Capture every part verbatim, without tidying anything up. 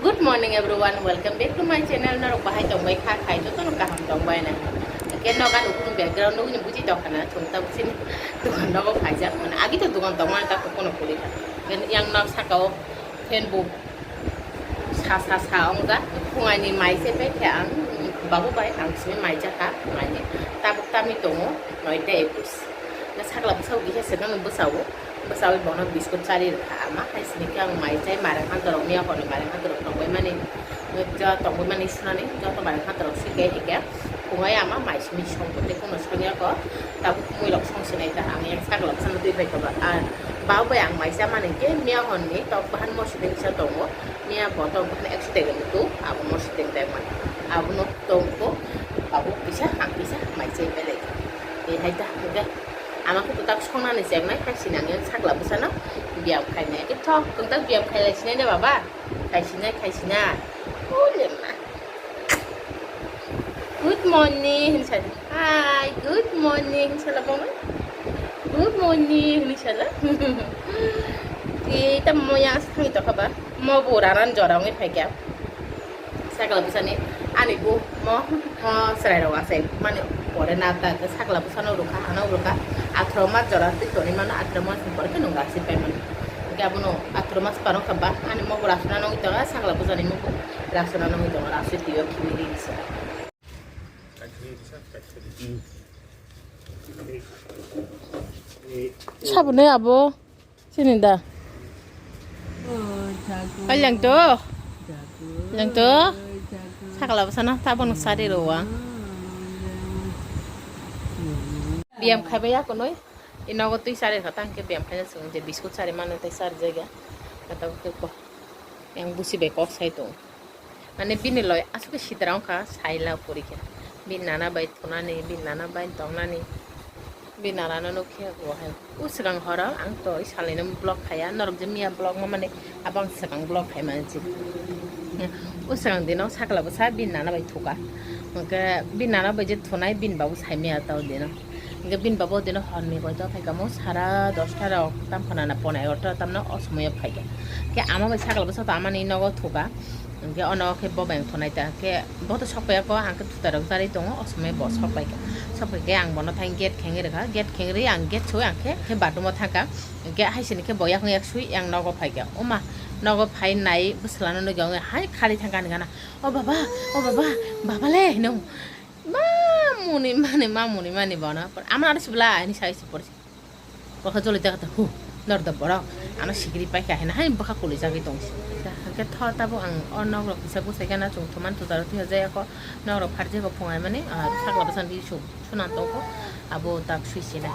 Good morning everyone, welcome back to my channel. Norok bahai tongbai kha khai, jotono kaham tongbai na. Ke nogan ukun background nugni buji tongkhana, chwng ta buji dukan nogo phaijak mane, agi to dukan tongmani ta kono kuri kha. Yang nok sakao fan bu sa sa sa ongja, phungaini mai se pai khe ang, babu bai ang simi mai jakha, phungaini tabuk tami tongo, noita ekus. Na sakla bwsao kisa se nang bwsao. Bwsawi bono biskut chari rwkha ama, hai sini khe ang mai chai, mareng han dorok miya horni mareng han dorok tongbai mani, jo tongbai mani sunani joto mareng han dorok sike hike phungai ama mai simi songbo tei kuno songya ko tabuk mui rok song sinai ta ang yang sakla bwsano twi bai koba. Ar bau bai ang mai cha mani khe miya horni tok bahan mosi tei kisa tongo, miya bo tok bahan ekso tega mutu abo mosi tei tei mani abono tongko abo kisa ang kisa mai chai belai. Tei hai ta hwnkhe. Ama khe kwtak songnani chengnai, hai sinani sakla bwsano biyam khainai. Khe thok, kwtak biyam khailai sinai de baba? Khaisinai, khaisinai. Ule ma. Good morning, hinwi sadi. Hi, good morning, hinwi sala bongni. Good morning, hinwi sala. Tei tamo yang thangwi tokha ba. Mo bo ranan jora wngwi phaikha. Sakla bwsani ani bo mo, mo chwrai rok asai mani pore na ta sakla bwsano rwkha ano rwkha athro mas jora twi toni mano athro mas ni pore khe nung rasi pai mano. Hwnkhe abono athro mas paro kha ba ani mo bo rasuna nungwi tongo sakla bwsani mo bo rasuna nungwi tongo rasui twi o khibidi se. Saboni abo. Sini da. Oi, jago. Oi, lengto. Jago. Lengto. Oi, jago. Sakla bwsano tabuk sari rwa. Biyam khaibai ya kunui. Inogo twi sari kha tang khe biyam khaina sung je biskut sari manu tai sari jaiga. Kata ko yang busi bai kok sai tong. Mane bini loi aswk sitra wngkha saila puri khe. Bini nana bai thunani, bini nana bai tongnani. Bini nana no nukhe bo hai. O swkang horo ang to salino vlog khaiya, norok je miya vlog ma mani abo ang swkang vlog khai mani si. O swkang dino sakla bwsa bini nana bai thuka. Hwnkhe bini nana bai je thunai bini babu sai maya ta o dino. Hwnkhe bini babu o dino horni koito phaikha mo sara dosta rok tam phana na pona egarota tamno o somoyo phaikha. Khe ama bai sakla bwsa to amani nogo thuka. Hwnkhe ono khe bo bai thunai ta khe bo to sok paiya ko ang khe thuta rok jarwi tongo o somoi bo sok paikha. Sok paikhe ang bono thang gate khengwi rwkha, gate khengwi ang gate soi ang khe khe bathroom o thangkha. Hwnkhe hai sini khe bo yakung yak sui yang nogo phaikha. O ma nogo phai nai bwsla no nugwi hai khali thangkha ani gana. O baba, o baba, baba le hino. Mamuni mani, mamuni mani bono. Ama aro sibla ani sai si porsi. Bokha joli jaga ta hu. Nor da borok. Ano sikiri paikha hena hai bokha kuli jagwi tong. Hwnkhe tho tabuk ang o nok rok kisa bwsai gana chung thuman tutar twi jaya ko. Nok rok pharjai ko phungai mani, ah, sakla bwsani bising sunan tongkho. Abo tak sui sinai.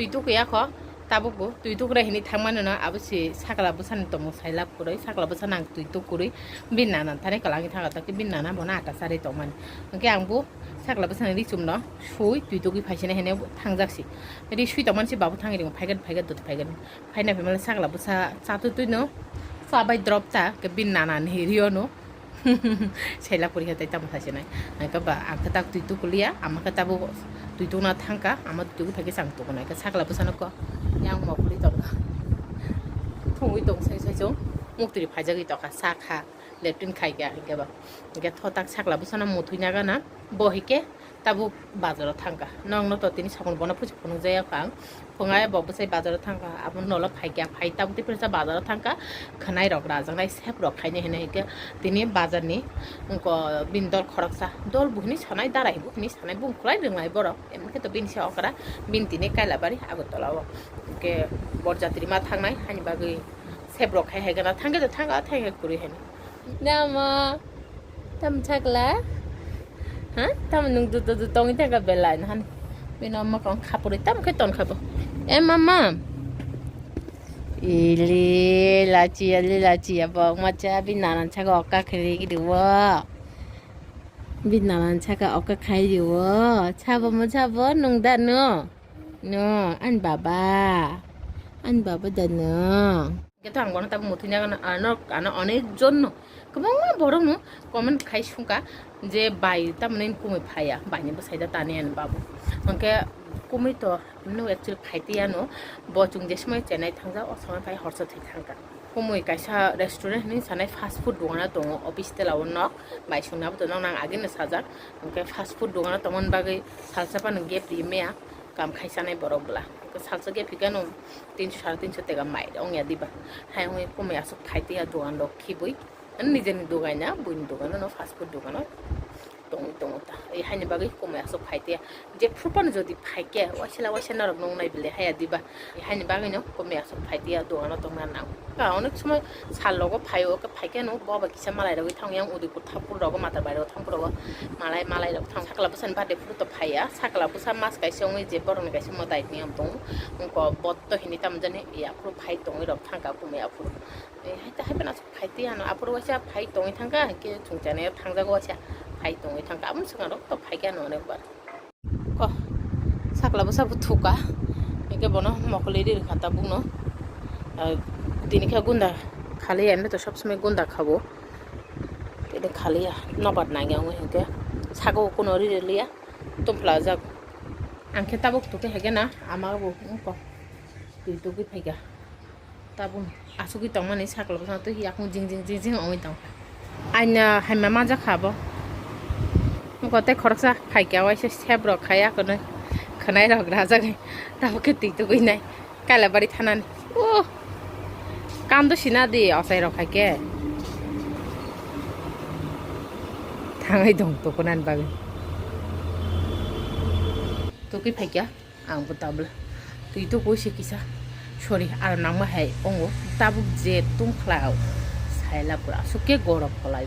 Twi tukuya kho, tabuk bo twi tukre hini thangmani no abo se sakla bwsani tongmung sai lab kwrwi, sakla bwsano ang twi tukurwi bini nana thani kwlangwi thangkha, tei bini nana bono ata charwi tongmani. Hwnkhe ang bo sakla bwsani ri chumno sui twi tukwi phaisina hene thangjak si. Ri sui tongmani se babu thangwi ringo, phaigat phaigat dot phaigat. Phaina phaimani sakla bwsa chatwi twino chabai drop ta, hwnkhe bini nana ni rio no. Saila pori khe tei tamo sasinai. Hwnkhe ba ang khe tak twi tukuliya, ama khe tabuk twi tukna thangkha, ama twi tukwi phaikhe chang tukunai khe sakla bwsano ko yang mokoli tongkha. Thungwi tong sai sai chwng muktwi phaijagwi tongkha, sa kha, latrine khaikha hwnkhe ba. Hwnkhe thotak sakla bwsano muthwi nagana, bo hwnkhe tabuk bazaro thangkha. Nokno to tini sakno bono puisa phunukjaya kha ang. Phungai bo bwsai bazaro thangkha. Abo nolo phaikha, phai tabuk tei phunuksa bazaro thangkha. Khwnai rok rajaknai sep rok khainai hinwi hwnkhe tini bazarni wngkha bini dol khoroksa. Dol bo hinwi sanai, darai bo hinwi sanai, bumung kwlai rwngnai borok. Emkhe to bini se okra, bini tini Kailabari Agartala o. Hwnkhe bor jatri ma thangnai, haini bagwi sep rok khai hai gana thangkhe to thangkha, thangkhe kwrwi haino. Namo. Tam chakla? Ha? Tam nung dudu du tongwi thangkha belai na hani. Bini mokang khapurwi tam khe ton khabo. E mama. Ili lachiya, li lachiya bo macha bini nanan chaka okka khiri gidi wo. Bini nanan chaka okka khai di wo. Chabo mo chabo nung da no. No, ani baba. Ani baba da no. Hwnkhe to ang bono tabuk muthungya gana, ano, ano onek jon no. Kwbangma borok no comment khai sungkha je bai tamoni kumui phaiya, bai ni bwsai da tani ani babu. Hwnkhe kumui to no actually phai tiya no. Bo chwng je somoi Chennai thangjak, o somoi phai horsa thwi thangkha. Kumui kaisa restaurant hinwi sanai fast food dogano tongo, office tela o nok bai songni abo to nok nang agini sajak. Hwnkhe fast food dogano tongmani bagwi salsa phano gap ri maya, kam khai chanai borok bwla. Hwnkhe salsa gap hikhe no tinso sare tinso tega mai ongya diba. Hai wngwi kumui aswk phai tiya dogan rok khibui. Ani nijeni dogan ya, buini dogan no fast food dogano tongwi tongo ta. Ei haini bagwi kumui aswk phai tiya. Jephru phano jodi phaikhe, waisla waisa norok nung nai bile haya diba. Haini bagwino kumui aswk phai tiya, dogano tongna nang. Ka onek somoi sal rogo phaio, khe phaikhe no bo bai kisa malai rogwi thang yang Udaipur thangpur rogo, Matar bai rogo thangpur rogo malai, malai rok thang. Sakla bwsani birthday phuru to phaiya, sakla bwsa mas kaisa wngwi je borokni kaisa mwtai niyom tongo. Wngkha botto hinwi tamo jani ya phuru phai tongwi rok thangkha kumui aphuru. Eh, hai ta hai phano aswk phai tiya no, aphuru waisa phai tongwi thangkha, hwnkhe chwng Chennai o thangjago waisa phai tongwi thangkha, aboni swkang rok to phaikha no onek bar. Ko, sakla bwsa bo thuka. Hwnkhe bono mokol iri rwkha tabukno. Ah, tini khe gunda khaliya, emni to sob somoi gunda khabo. Tini khaliya, nobar nangya wngwi hwnkhe. Saka o kuno ri rwliya, tumpla jak. Ang khe tabuk tukhe hwnkhe na, ama bo wngkha. Twi tugwi phaikha. Tabuk asugwi tongmani sakla bwsano twi yakung jing jing jing jing ongwi tongkha. Aina haima manjakha abo. Wngkha tei khoroksa phaikha waisa sep rok khai akonwi khwnai rok rajagwi tabuk khe twi tugwi nai Kailabari thanani. Oh, kando sina di ochai rok hai khe thangwi tong tukunani bagwi. Tugwi phaikha. Ang bo tabla twi tugwi se kisa, sorry, aro nangma hai ongo tabuk je tungkhlao saila pura aswk khe gorom pholai.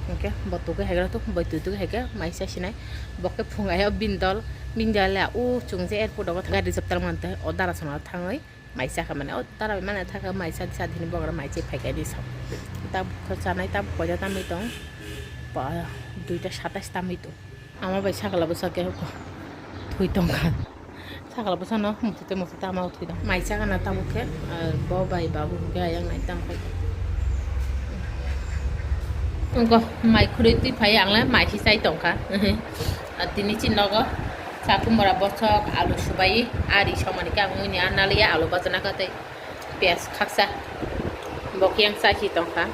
Hwnkhe bo tugwi haigra to bai twi tugwi haikhe mai sa sinai. Bo khe phung ayo bini dol, bini dol ya o chwng je airport o gari reserve talmani tei o dara sana thangwi mai sa kha mane o dara bai mane thakha mai sa di sa dini bogra mai se phaikha di sa. Tabuk khe chanai tabuk koida tamwi tong, ba duita satais tamwi tong. Ama bai sakla bwsa khe thwi tongkha. Sakla bwsano muthute muthute ama thwi tong. Mai chakana tabuk khe, ah, bo bai babu hwnkhe ayang nai tam khai. Wngkha mai khurui twi phai ang le mai si chai tongkha. Ah, tini chini nogo chakumara bochok alu subai ari somani khe ang mui ni analiya alu bachana kha tei. Piyaj khaksa. Bo khe yang sa si tongkha.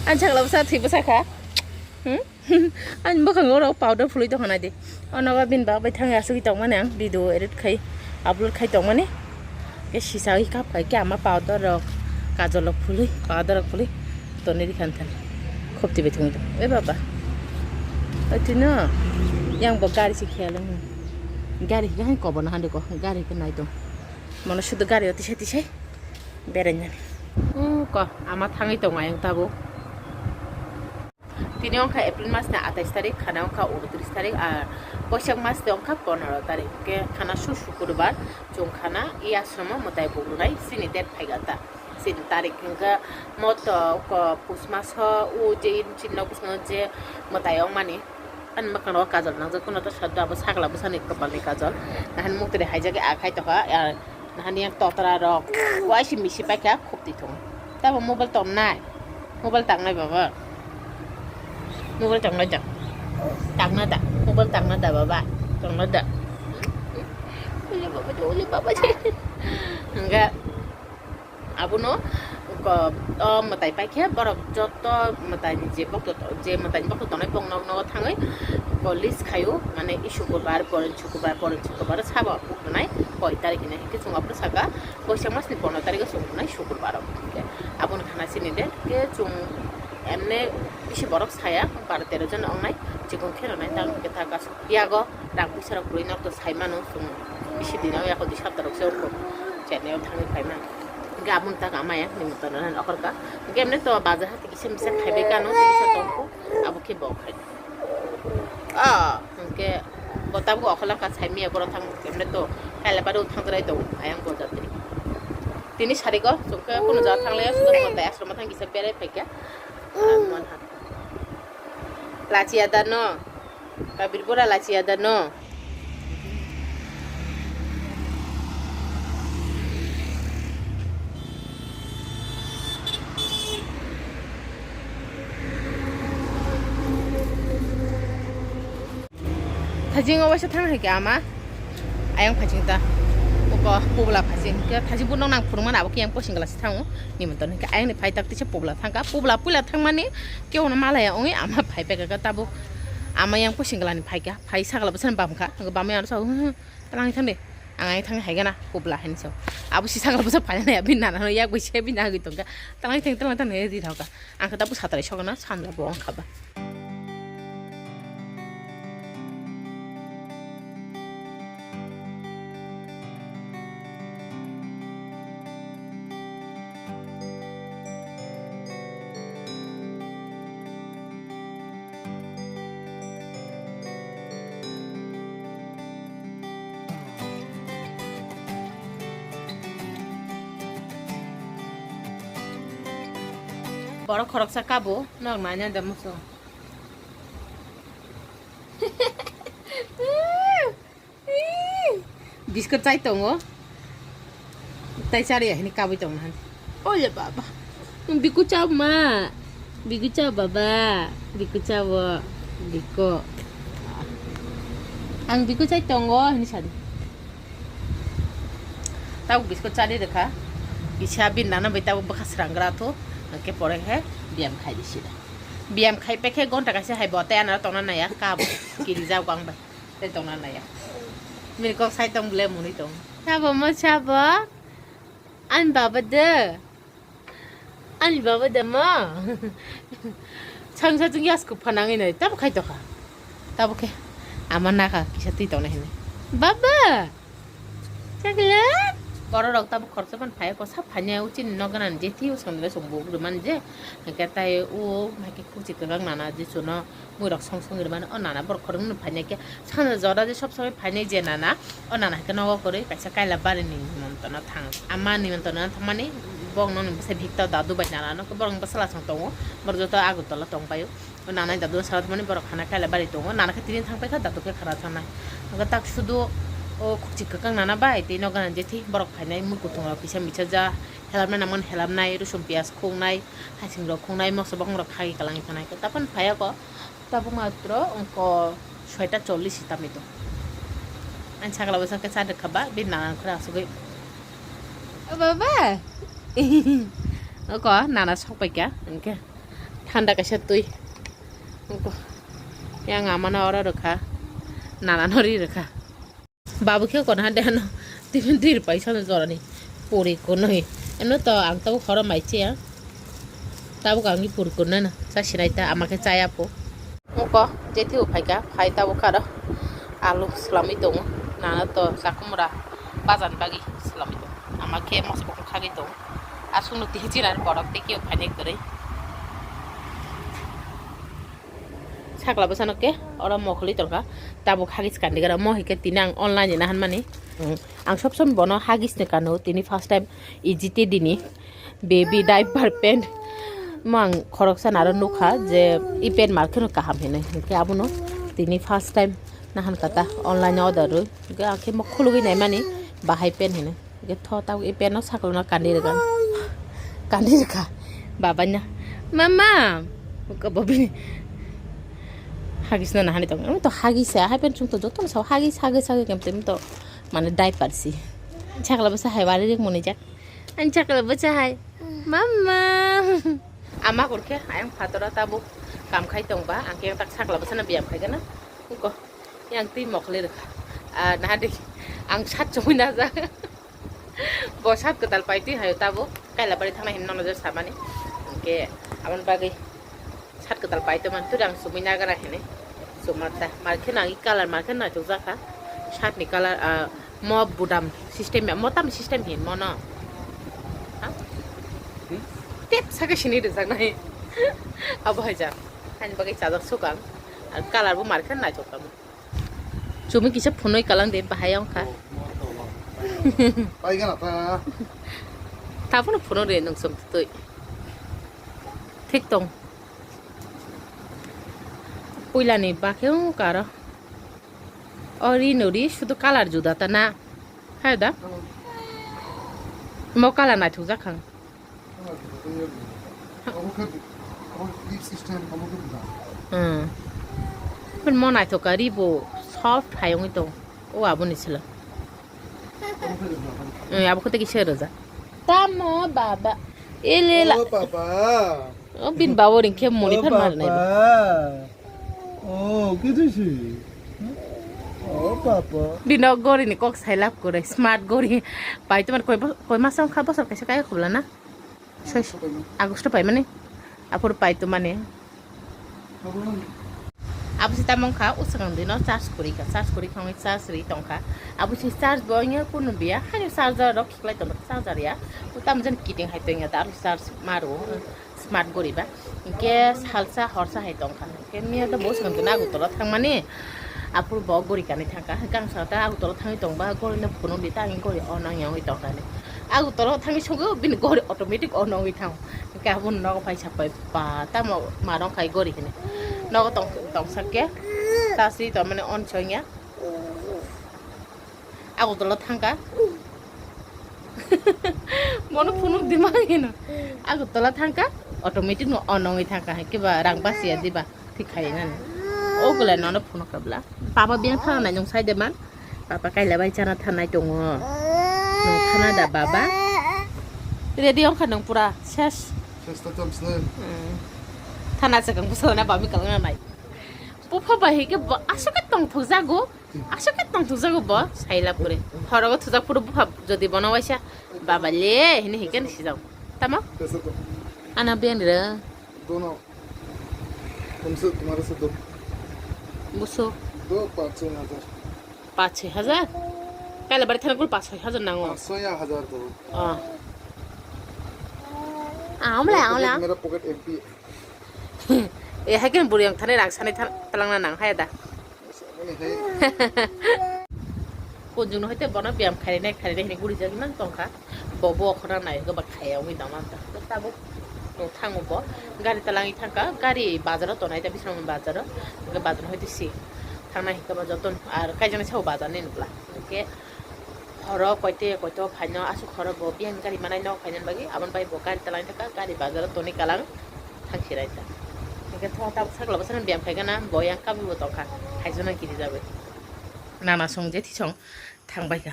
Ang sakla bwsa thwi bwsa kha. Hmm? Ani bwkhango rok powder phulwi tongkha nai di. Ono ba bini baba bai thangwi asugwi tongmani ang video edit khai upload khai tongmani. Khe sisa ui kap khai khe ama powder rok kajol rok phulwi powder rok phulwi tonwi rikha thani. Khopti bai thangwi tong. Oi baba. Oi twi no. Yang bo gari se khiyal wng. Gari hwnkhe hai kobo no hande ko. Gari hwnkhe nai tong. Mono sudu gari o tisai tisai berainani. Uko ama thangwi tongo ayang tabuk. Tini wngkha April mas ni atais tarik, khana wngkha unotris tarik, ah, Boisak mas ni wngkha pondro tarik. Hwnkhe khana su Sukurbar, chwng khana e ashram o mwtai bugrunai chini date phaikha ta. Chini tarik hwnkhe moto ko pus mas o o je chini nok bwskango je mwtai wngmani. Ani mwkhang rogo kajol nangjak, kuno to sado abo sakla bwsani kwpalni kajol. Nahani muktwi haijak a khai tokha, a, nahani yang totra rok. Waisi misi paikha khupti thung. Tabo mobile tongnai. Mobile tangnai baba. Mobile tangnai da. Tangna da. Mobile tangna da baba. Tangna da. Uli baba je, uli baba je. Hingga Abono ko, o mwtai paikhe borok joto mwtaini je bokto to-, je mwtaini bokto tongnai bokno nogo thangwi ko list khaio, mane i sukurbar, porin sukurbar, porin sukurbar sabo bukhunai koi tarik hinwi hwnkhe chwng aphuru saka Boisak masni pondro tarikgo chwng tongnai sukurbaro. Hwnkhe aboni khana chini de hwnkhe chwng emne bisi borok saya baro tero jon ongnai chikon khe rwnai tang hwnkhe ta kasu. Yago rang puisa rok kwrwi nok to sai mano chwng bisi dino yago di sapta rok se wngkho Chennai o thangwi phai mano. Hwnkhe aboni tak ama yang nimotona nani okhorka. Hwnkhe emne to bazar hati kisa misa khaibai kano tei kisa tongkho abo khe bo khai. Ah, hwnkhe bo tabuk okhola ka sai miya borok thang emne to kaila bado thangrai to ayang bozar tei. Tini sarigo chwngkhe kuno jaga thanglaiya sudo mo tai asrama thang kisa berai phaikha. Ah, monha. Lachiya da no. Kabir bora lachiya da no. Jing obo se thang hai khe ama. Ayang phaching ta. Uko publa phaching. Khe phaching buno nang phurung mana abo khe yang posing glass thango. Ni montoni khe ayang ni phai tak tise publa thangka. Publa puila thangmani khe ono malaya ongwi ama phai peka ka tabuk. Ama yang posing glani phaika. Phai sagla bwsani bamkha. Bamwi ano sa. Talang thang de. Ang ai thang hai gana publa hin so. Abo si sagla bwsa phai na ya bin nana no yak bai se bin na gwi tongka. Talang thang talang thang ne di thauka. Ang khe tabuk satrai sokna sanja bo ang khaba. Borok khoroksa kabo, nok nanya da muso. Biskot chai tongo. Tai chari ya hini kabui tong han. Ole baba. Biku chao ma. Biku chao baba. Biku chao. Biku. Ang biku chai tongo hini sadi. Tau biskot chari rekha. Bisa bin nana bai tau bwkha srangra thu. Ke pore he biyam khai di sida. Biyam khai pekhe gonta kaisa hai bote anara tongna naya kabo. Kiri jao kang bai. Tei tongna naya. Bini kok sai tong bwle mwnwi tong. Sabo mo sabo. Ani baba de. Ani baba de mo. Sang sa chung yas kuk phanangwi nai. Tabo khai tokha. Tabo khe. Ama nakha kisa twi tongna hini. Baba. Chocolate. Borok rok tabuk khoroksa phano phai kho, sab phainai o chini nok gana je thwi o songdre song bo rwmani je. Hwnkhe tai o hwnkhe khukchi kwbang nana je chuno muirok song song rwmani o nana borok khoroknwi phainikhe sana jora je sob somoi phainai je nana o nana hwnkhe nogo kwrwi kaisa kaila barini nimontona thang ama nimontona thangmani borok nokni bwsai bikta dadu bai nana no borokni bwsala song tongo borok joto Agartala tongpaio. O nanai dadu salad mani borok hana kaila bari tongo, nana khe tini thang paikha dadu khe khara thanai. Hwnkhe tak sudu o khukchi kwkang nana bai tei nok gana jethi borok phainai mui kuthung rok kisa misa ja helapnai nangmani helapnai, rusum piyaj khungnai, hasing rok khungnai, moso bokong rok khagwi kwlangwi thanai. Tabukni phaiya kho, tabuk matro wngkha soita chollish si tamito. Ani sakla bwsa khe cha rwkha ba, bini nana khura asugwi. O baba! Oko nana sok paikha, hwnkhe. Thanda kaisa twi. Yang amano oro rwkha. Nanano ri rwkha. Babu khe kono hande ano. Twi twi rwpai sano jorani. Puri kunui. Eno to ang tabuk horo mai chiya. Tabuk ang puri kunui no. Cha sinai ta ama khe chaya po. Oko jethi uphai kha. Phai tabuk kharo. Alu swlamwi tongo. Nana to chakumra. Bajan bagwi swlamwi tongo. Ama khe moso bokong khagwi tongo. Aswkno tihichinani borok tei kebo phainai kwrwi. Sakla bwsano khe oro mokholi tongkha. Tabuk hagis kandi gara mo hwnkhe tini ang online ni nahan mani. Ang sob somoi bono hagis ni kanu tini first time E G T D ni baby diaper pant. Mo ang khoroksa naro nukha je i pant mar kheno kaham hinwi. Hwnkhe abono tini first time nahan kata online order rwi. Hwnkhe ang khe mo khulugwi naimani bahai pant hinwi. Ge tho tau i peno saklo no kandi rega. Kandi rega. Baba nya. Mama. Ko bobi. Hagis na nahani tong. Em to hagis ya. Hai pen chung to joto sa hagis hagis hagis kem tem to. Mane diaper si. Sakla bwsa hai wari rik muni jak. Ang sakla bwsa hai. Mama. Ama kurke ayang phatora tabuk kam khai tong ba. Ang ke tak sakla bwsa na biyam khai gana. Ko. Yang twi mokle rega. Ah, nahadi. Ang sat chumui na jak. Bo sat kwtal paitwi hayo tabuk, kaila bari thangnai hinwi nono je samani. Hwnkhe aboni bagwi sat kwtal paitwi man twi rang sumui nagara hinwi. Sumarta, mar khe nang i colour mar khe naithok jakha. Sat ni colour, ah, mo budam system ya, mo tam system hin mo no. Ha? Tep sake sini rijak nai. Abo hai jak. Ani bagwi chajak sukang. Ar colour bo mar khe naithok tamo. Chumui kisa phunui kalang de bahai wngkha. Paigana ta. Taphano phunuk de nung chum twi. Thik tong. Puilani bakhe wngkha aro. O ri no ri sudu colour juda ta na. Hai da? Mo colour naithok jak kha. Hmm. Mo naithok kha ri bo. Soft hai wngwi tong. O aboni silo. Eh, abo kote kisa roja. Tamo baba. Ele la. O baba. O bin bawo ring khe moni O phan mar nai. Baba. O, khe twi si. O baba. Bino gori ni kok sai lab kore, smart gori. Pai to mar koi bo-, koi mas wng kha bosor kaisa kai khobla na. Soi-, August paimani. Aphuru pai to mani. Abo si tamo wngkha, usukang dino charge kwrwi kha, charge kwrwi kha wngwi charge rwi tongkha. Abo si charge bo wngya kunu biya, haino charger rok khiklai tongkha, charger ya. Tamo jani kiting hai tongya da, aro charge maro, smart gori ba. Hinkhe salsa horsa hai tongkha. Hinkhe miya to bo usukang dino Agartala thangmani. Aphuru bo gori kanwi thangkha. Gangsa ta Agartala thangwi tongba, gori no phunuk di ta, ang gori o nang yang wi tongkha ni. Agartala thangwi sugo, bini gori automatic o nang wi thango. Hinkhe abo nogo phai sapai ba, tamo marong khai gori hini. Nogo tong, tongsa khe, ta si tongmani on songya. Agartala thangkha. Bono phunuk di ma hino. Agartala thangkha, automatic no on nang wi thangkha. Hinkhe ba rang basiya diba. Thik khai nani. O gulai nono phunuk kabla. Baba biyang thana nai nung sai de man. Baba kaila bai chana thanai tongo. Nung thana da baba. Ready wngkha nung pura ses. Sesta cham sne. Hmm. Thana chakang bwsala na bami kalana nai. Bupha bai hike bo aswk khe tongthok jago. Aswk khe tongthok jago bo. Sailap kore. Horogo thujak phuru bupha jodi bono waisa. Baba le hini hike ni sijak. Tamo? Sesta to. Ana biyang re. Dono. तुमसे तुम्हारे से दो Buso. दो पाँच छः हज़ार। Paanch choi hajar? Kaila bari thana kul paanch choi hajar nango. पाँच सौ या हज़ार दो। Ah. Ah, omla, omla. मेरा पॉकेट एम्प्टी है। Eh, hai khe buri ang thani rang sani than-, talangna nang hai da. ऐसा नहीं है। Kunjung no hoite bono biyam kharinai kharinai hini guri jagwi mang tongkha. Bo bo khona nai go ba khaya wngwi tongma ta. Tabuk no thango bo. Gari talangwi thangkha. Gari bazaro tonai ta bisrang bazaro. Bazaro hoite si. Thangnai hikha ba joto ar kaijana sao bazar ni nukla. Hingke horo koite koito phaino asuk horo bo biyang gari manai nok phainani bagwi aboni bai bo gari talangwi thangkha. Gari bazaro toni kalang thangsi raita. Hingke tho tabuk sakla bwsano biyam khaigana bo yang kabu bo tongkha. Haijana kiri jagwi. Nana song je thisong thangbaikha.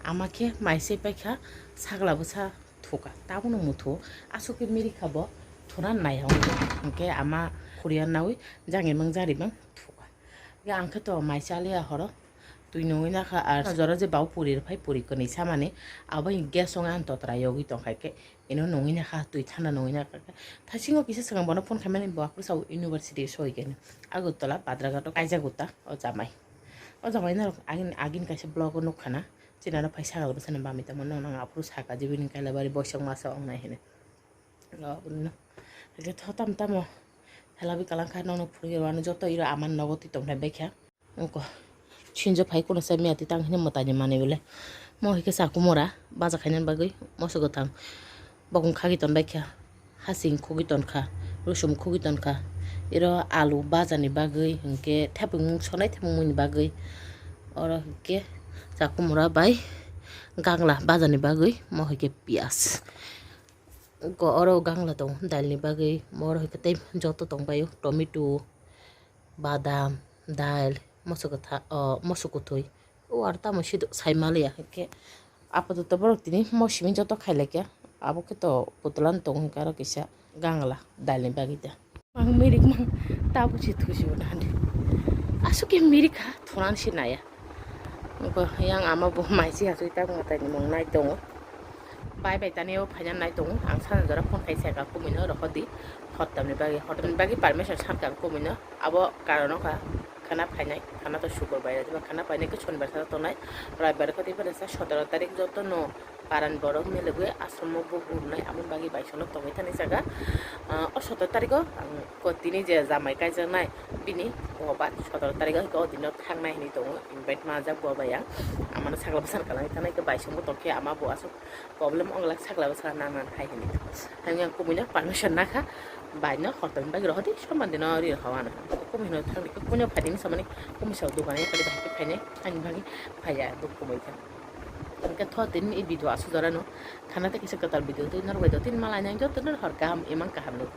Ama khe mai se paikha, sakla bwsa thuka. Tabukno muthu, aswk khe mirikha bo, thuna nai hwnwi. Hinkhe ama khuriya naui, jangimang jarimang thuka. Hinkhe ang khe to mai chaliya horo, twi nungwi nakha, ar jora je bau puri rwphai puri kwnwi samani, abo gas wngwi ang totra yogwi tongkha khe, ino nungwi nakha, twi thanda nungwi nakha. Thaisingo kisa swkang bono phone khaimani, bo aphuru sao university soigani. Agartala Badhraghat o kaijak uta o jamai. O jamai norok agini, agini kaisa vlog o nukha na. Chini ano phai sakal bwsano bami tongma nong nang aphuru saka je bini kaila bari boisong masa ong nai hinwi. Aboni no. Hwnkhe tho tamo tamo helabi kalang kha nokno phurwi rw ano joto iro aman nogo twi tongthai baikha. Ungko sinjo phai kuno sa miya twi tang hini mwtai ni manwi bole. Mo hwnkhe chaku mora baja khainani bagwi moso kwthang. Bokong khagwi tonbaikha, hasing khugwi tonkha, rusum khugwi tonkha, iro alu bajani bagwi, hinkhe thepung sonai thepungmungni bagwi, oro hinkhe chakumura bai gangla bajani bagwi, mo hinkhe piyaj. Oro gangla tongo dailni bagwi, oro hinkhe tei joto tongbaio, tomato, badam, dail, moso kwtha-, o, moso kwthwi. O aro tamo sido sai maliya, hinkhe apatot borok tini mo simi joto khailaikha. Abo khe to putla no tongo, hinkhe aro kisa gangla dailni bagwi da. Ang mirik mang tabuk se thusi bo nahande. Aswk khe mirik kha, thunani se naya. Nokho yang ama bo mai se aswk ta mwtai ni mung nai tongo. Bai bai tani o phaina nai tongo. Ang sana jora phone khai saka kumui no rohor di. Hottam ni bagwi, hottam ni bagwi permission sankha ang kumui no. Abo karon wngkha khana phainai, khana to sukor bai rajak, khana phainai khe sonibar salo tongnai, roibar khe tei phano sa sotoro tarik joto no paran borok milogwi ashromo bo gurnai, aboni bagwi bai sono tongwi thani jaga. Ah, o sotoro tariko ang ko tini je jamai kaijaknai bini boba sotoro tariko hwnkhe o dino thangnai hinwi tongo, invite majak bo bai ang, amano sakla bwsano kwlangwi thangnai khe bai songbo tongkhe ama bo aswk. Problem wng glak sakla bwsa nang nang hai hinwi. Hai wngya ang kumui no permission nakha. Bai no hor tongni bagwi rohor di soman dino ri rohor ano. Kumui no thang di kumui no phai di hinwi samani kumui sa dugan ya kali bahai khe phainai ani bagwi phaiya duk kumui khe. Hwnkhe tho tini video asuk jora no khana tei kisa kwtal video twi norok bai do tini malai nang joto no hor kaham imang kaham nuk.